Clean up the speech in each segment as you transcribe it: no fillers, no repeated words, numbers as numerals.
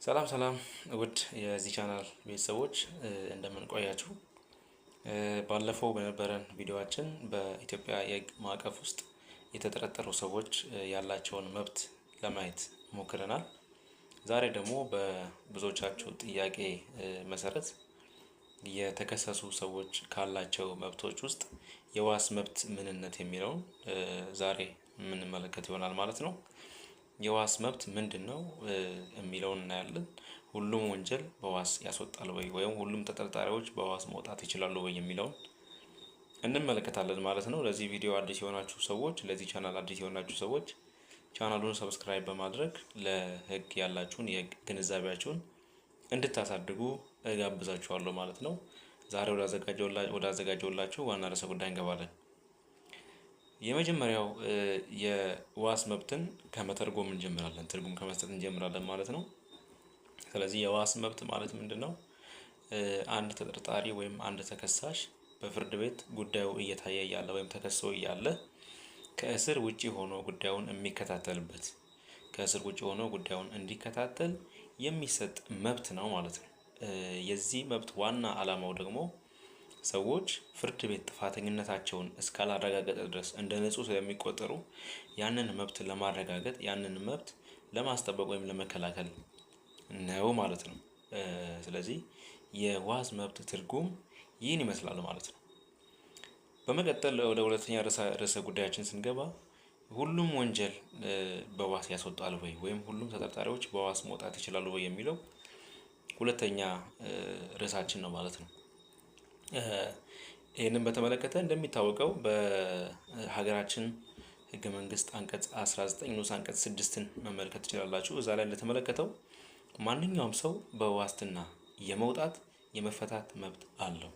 ሰላም ሰላም ውድ የዚህ ቻናል ቤተሰቦች፣ እንደምን ቆያችሁ? ባለፈው በነበረን ቪዲዮአችን በኢትዮጵያ የሕግ ማዕቀፍ ውስጥ የተጠረጠሩ ሰዎች ያላቸውን መብት ለማየት ሞክረናል። ዛሬ ደግሞ በብዙዎቻችሁ ጥያቄ መሰረት የተከሰሱ ሰዎች ካላቸው መብቶች ውስጥ የዋስ መብት ምንነት የሚለውን ዛሬ የምንመለከት ይሆናል ማለት ነው። የዋስ መብት ምንድነው የሚለውን እናያለን። ሁሉም ወንጀል በዋስ ያስወጣል ወይ ወይም ሁሉም ተጠርጣሪዎች በዋስ መውጣት ይችላሉ ወይ የሚለውን እንመለከታለን ማለት ነው። ለዚህ ቪዲዮ አዲስ የሆናችሁ ሰዎች፣ ለዚህ ቻናል አዲስ የሆናችሁ ሰዎች ቻናሉን subscribe በማድረግ ለህግ ያላችሁን የህግ ግንዛቤያችሁን እንድታሳድጉ እጋብዛችኋለሁ ማለት ነው። ዛሬ ወዳዘጋጀሁላችሁ ዋና ርዕሰ ጉዳይ እንገባለን። የመጀመሪያው የዋስ መብትን ከመተርጎም እንጀምራለን፣ ትርጉም ከመስጠት እንጀምራለን ማለት ነው። ስለዚህ የዋስ መብት ማለት ምንድነው? አንድ ተጠርጣሪ ወይም አንድ ተከሳሽ በፍርድ ቤት ጉዳዩ እየታየ እያለ ወይም ተከሶ እያለ ከእስር ውጪ ሆኖ ጉዳዩን የሚከታተልበት፣ ከእስር ውጪ ሆኖ ጉዳዩን እንዲከታተል የሚሰጥ መብት ነው ማለት ነው። የዚህ መብት ዋና ዓላማው ደግሞ ሰዎች ፍርድ ቤት ጥፋተኝነታቸውን እስካላረጋገጠ ድረስ እንደ ንጹህ ስለሚቆጠሩ ያንን መብት ለማረጋገጥ፣ ያንን መብት ለማስጠበቅ ወይም ለመከላከል ነው ማለት ነው። ስለዚህ የዋስ መብት ትርጉም ይህን ይመስላል ማለት ነው። በመቀጠል ወደ ሁለተኛ ርዕሰ ጉዳያችን ስንገባ ሁሉም ወንጀል በዋስ ያስወጣል ወይ ወይም ሁሉም ተጠርጣሪዎች በዋስ መውጣት ይችላሉ ወይ የሚለው ሁለተኛ ርዕሳችን ነው ማለት ነው። ይህንን በተመለከተ እንደሚታወቀው በሀገራችን ሕገ መንግስት አንቀጽ 19 ንዑስ አንቀጽ 6ን መመልከት ትችላላችሁ። እዛ ላይ እንደተመለከተው ማንኛውም ሰው በዋስትና የመውጣት የመፈታት መብት አለው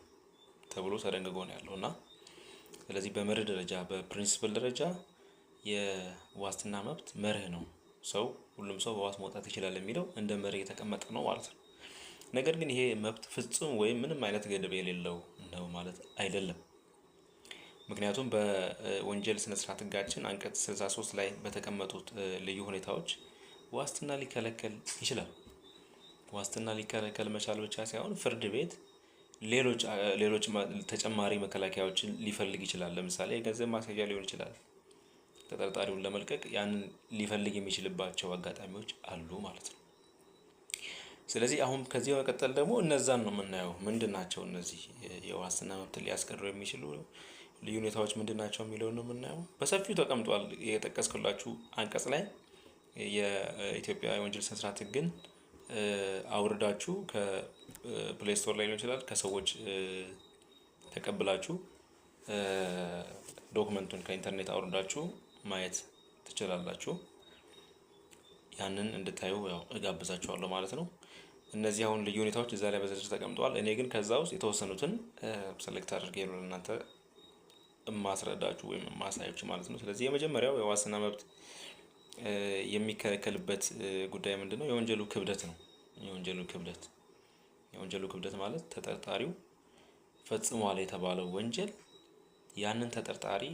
ተብሎ ተደንግጎ ነው ያለው። እና ስለዚህ በመርህ ደረጃ፣ በ principle ደረጃ የዋስትና መብት መርህ ነው። ሁሉም ሰው በዋስ መውጣት ይችላል የሚለው እንደ መርህ የተቀመጠ ነው ማለት ነው። ነገር ግን ይሄ መብት ፍጹም ወይም ምንም አይነት ገደብ የሌለው ነው ማለት አይደለም። ምክንያቱም በወንጀል ስነ ስርዓት ሕጋችን አንቀጽ 63 ላይ በተቀመጡት ልዩ ሁኔታዎች ዋስትና ሊከለከል ይችላል። ዋስትና ሊከለከል መቻል ብቻ ሳይሆን ፍርድ ቤት ሌሎች ሌሎች ተጨማሪ መከላከያዎችን ሊፈልግ ይችላል። ለምሳሌ የገንዘብ ማስያዣ ሊሆን ይችላል። ተጠርጣሪውን ለመልቀቅ ያንን ሊፈልግ የሚችልባቸው አጋጣሚዎች አሉ ማለት ነው። ስለዚህ አሁን ከዚህ በመቀጠል ደግሞ እነዛን ነው የምናየው። ምንድን ናቸው እነዚህ የዋስትና መብትን ሊያስቀሩ የሚችሉ ልዩ ሁኔታዎች ምንድን ናቸው የሚለውን ነው የምናየው። በሰፊው ተቀምጧል የጠቀስኩላችሁ አንቀጽ ላይ። የኢትዮጵያ የወንጀል ስነ ስርዓት ሕግን አውርዳችሁ ከ Play Store ላይ ሊሆን ይችላል፣ ከሰዎች ተቀብላችሁ document ኡን ከኢንተርኔት አውርዳችሁ ማየት ትችላላችሁ። ያንን እንድታዩ ያው እጋብዛችኋለሁ ማለት ነው። እነዚህ አሁን ልዩ ሁኔታዎች እዛ ላይ በዝርዝር ተቀምጠዋል። እኔ ግን ከዛ ውስጥ የተወሰኑትን select አድርጌ ነው ለእናንተ የማስረዳችሁ ወይም የማሳያችሁ ማለት ነው። ስለዚህ የመጀመሪያው የዋስትና መብት የሚከለከልበት ጉዳይ ምንድነው? የወንጀሉ ክብደት ነው። የወንጀሉ ክብደት ማለት ተጠርጣሪው ፈጽሟል የተባለው ወንጀል ያንን ተጠርጣሪ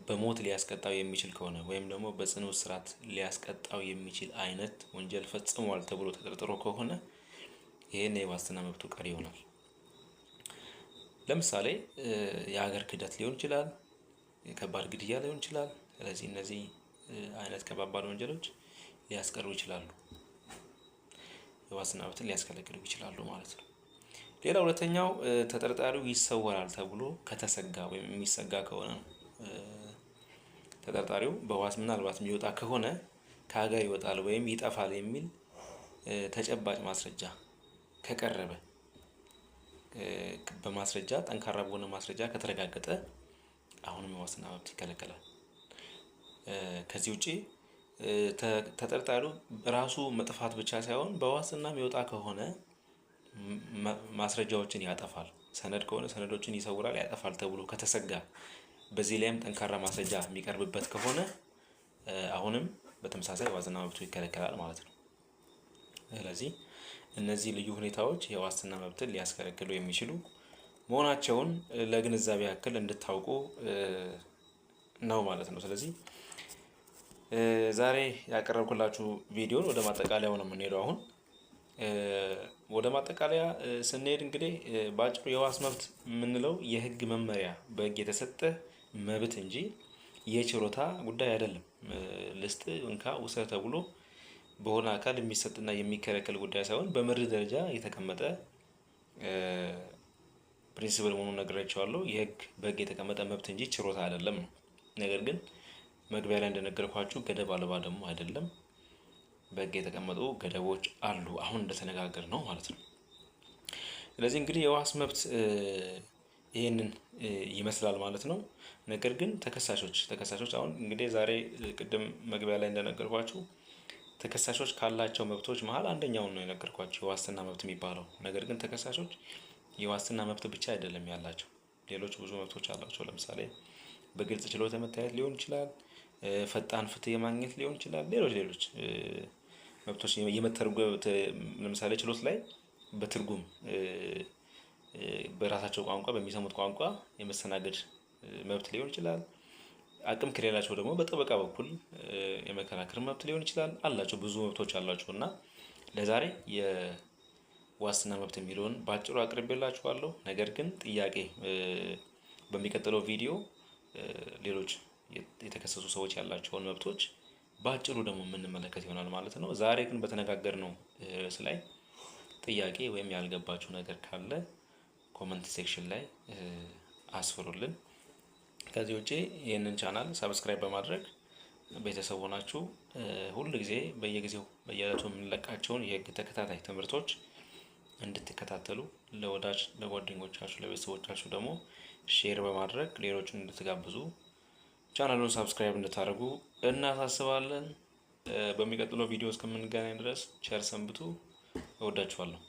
በሞት ሊያስቀጣው የሚችል ከሆነ ወይም ደግሞ በጽኑ እስራት ሊያስቀጣው የሚችል አይነት ወንጀል ፈጽሟል ተብሎ ተጠርጥሮ ከሆነ ይሄን የዋስትና መብቱ ቀሪ ይሆናል። ለምሳሌ የሀገር ክህደት ሊሆን ይችላል፣ የከባድ ግድያ ሊሆን ይችላል። ስለዚህ እነዚህ አይነት ከባባድ ወንጀሎች ሊያስቀሩ ይችላሉ፣ የዋስትና መብትን ሊያስከለክሉ ይችላሉ ማለት ነው። ሌላ ሁለተኛው ተጠርጣሪው ይሰወራል ተብሎ ከተሰጋ ወይም የሚሰጋ ከሆነ ነው። ተጠርጣሪው በዋስ ምናልባት የሚወጣ ከሆነ ከሀገር ይወጣል ወይም ይጠፋል የሚል ተጨባጭ ማስረጃ ከቀረበ፣ በማስረጃ፣ ጠንካራ በሆነ ማስረጃ ከተረጋገጠ አሁንም የዋስትና መብት ይከለከላል። ከዚህ ውጪ ተጠርጣሪው ራሱ መጥፋት ብቻ ሳይሆን በዋስትና የሚወጣ ከሆነ ማስረጃዎችን ያጠፋል፣ ሰነድ ከሆነ ሰነዶችን ይሰውራል፣ ያጠፋል ተብሎ ከተሰጋ፣ በዚህ ላይም ጠንካራ ማስረጃ የሚቀርብበት ከሆነ አሁንም በተመሳሳይ ዋስትና መብቱ ይከለከላል ማለት ነው። ስለዚህ እነዚህ ልዩ ሁኔታዎች የዋስትና መብትን ሊያስከለክሉ የሚችሉ መሆናቸውን ለግንዛቤ ያክል እንድታውቁ ነው ማለት ነው። ስለዚህ ዛሬ ያቀረብኩላችሁ ቪዲዮን ወደ ማጠቃለያው ነው የምንሄደው አሁን። ወደ ማጠቃለያ ስንሄድ እንግዲህ በአጭሩ የዋስ መብት የምንለው የህግ መመሪያ፣ በህግ የተሰጠ መብት እንጂ የችሮታ ጉዳይ አይደለም። ልስጥ፣ እንካ፣ ውሰድ ተብሎ በሆነ አካል የሚሰጥና የሚከለከል ጉዳይ ሳይሆን በመርህ ደረጃ የተቀመጠ principle መሆኑን ነግሬያችኋለሁ። በህግ የተቀመጠ መብት እንጂ ችሮታ አይደለም ነው። ነገር ግን መግቢያ ላይ እንደነገርኳችሁ ገደብ አልባ ደግሞ አይደለም። በህግ የተቀመጡ ገደቦች አሉ፣ አሁን እንደተነጋገርነው ማለት ነው። ስለዚህ እንግዲህ የዋስ መብት ይህንን ይመስላል ማለት ነው። ነገር ግን ተከሳሾች አሁን እንግዲህ ዛሬ ቅድም መግቢያ ላይ እንደነገርኳችሁ ተከሳሾች ካላቸው መብቶች መሀል አንደኛውን ነው የነገርኳችሁ፣ የዋስትና መብት የሚባለው። ነገር ግን ተከሳሾች የዋስትና መብት ብቻ አይደለም ያላቸው፣ ሌሎች ብዙ መብቶች አላቸው። ለምሳሌ በግልጽ ችሎት መታየት ሊሆን ይችላል፣ ፈጣን ፍትህ የማግኘት ሊሆን ይችላል። ሌሎች ሌሎች መብቶች የመተርጎም፣ ለምሳሌ ችሎት ላይ በትርጉም በራሳቸው ቋንቋ፣ በሚሰሙት ቋንቋ የመስተናገድ መብት ሊሆን ይችላል። አቅም ከሌላቸው ደግሞ በጠበቃ በኩል የመከራከር መብት ሊሆን ይችላል። አላቸው፣ ብዙ መብቶች አላቸው። እና ለዛሬ የዋስትና መብት የሚለውን በአጭሩ አቅርቤላችኋለሁ። ነገር ግን ጥያቄ በሚቀጥለው ቪዲዮ ሌሎች የተከሰሱ ሰዎች ያላቸውን መብቶች በአጭሩ ደግሞ የምንመለከት ይሆናል ማለት ነው። ዛሬ ግን በተነጋገርነው ርዕስ ላይ ጥያቄ ወይም ያልገባችሁ ነገር ካለ comment section ላይ አስፍሩልን። ከዚህ ውጪ ይህንን channel subscribe በማድረግ ቤተሰብ ሆናችሁ ሁል ጊዜ በየጊዜው በየዕለቱ የምንለቃቸውን የህግ ተከታታይ ትምህርቶች እንድትከታተሉ፣ ለወዳጅ ለጓደኞቻችሁ ለቤተሰቦቻችሁ ደግሞ share በማድረግ ሌሎችን እንድትጋብዙ፣ ቻናሉን subscribe እንድታደርጉ እናሳስባለን። በሚቀጥለው ቪዲዮ እስከምንገናኝ ድረስ ቸር ሰንብቱ። እወዳችኋለሁ።